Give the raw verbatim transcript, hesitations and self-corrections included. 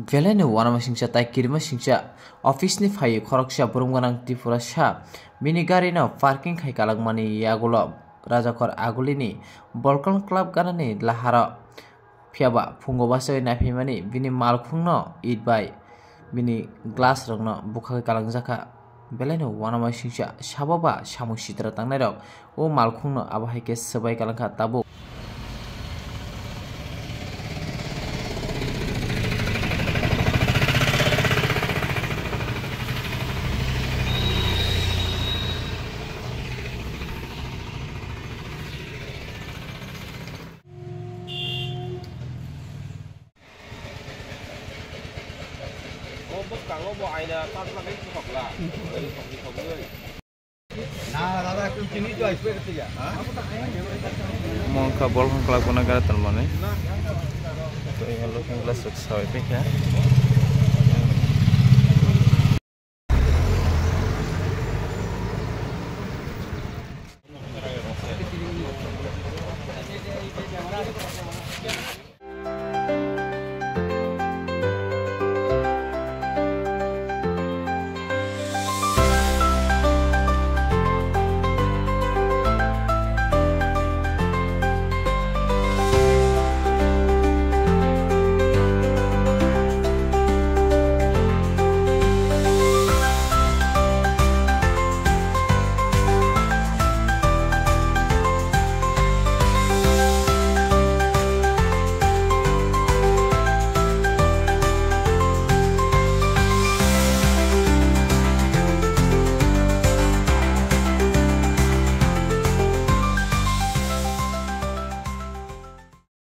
Belai no uanama singcha tai kirima singcha office ni phaiwi khoroksa brum gwnang Tripurasa bini gari no parking khai kalangmani yagulo Rajakhor Agulini Bolkon Club ganani laharo. Phiyaba phungo bachai naiphaimani bini malkhungno it bai bini glass rokno bukhagwi kalangjakha. Belai no uanama singcha sabo ba samung sitra tangnairok o malkhungno abo hai khe swbai kalangkha tabuk. O bwskango bo aina ta bagwi thokla. Oi, thokni thokni. Mongkha bolkhong kwlak bono gari tonmani. To ino looking glass rok sawi paikha.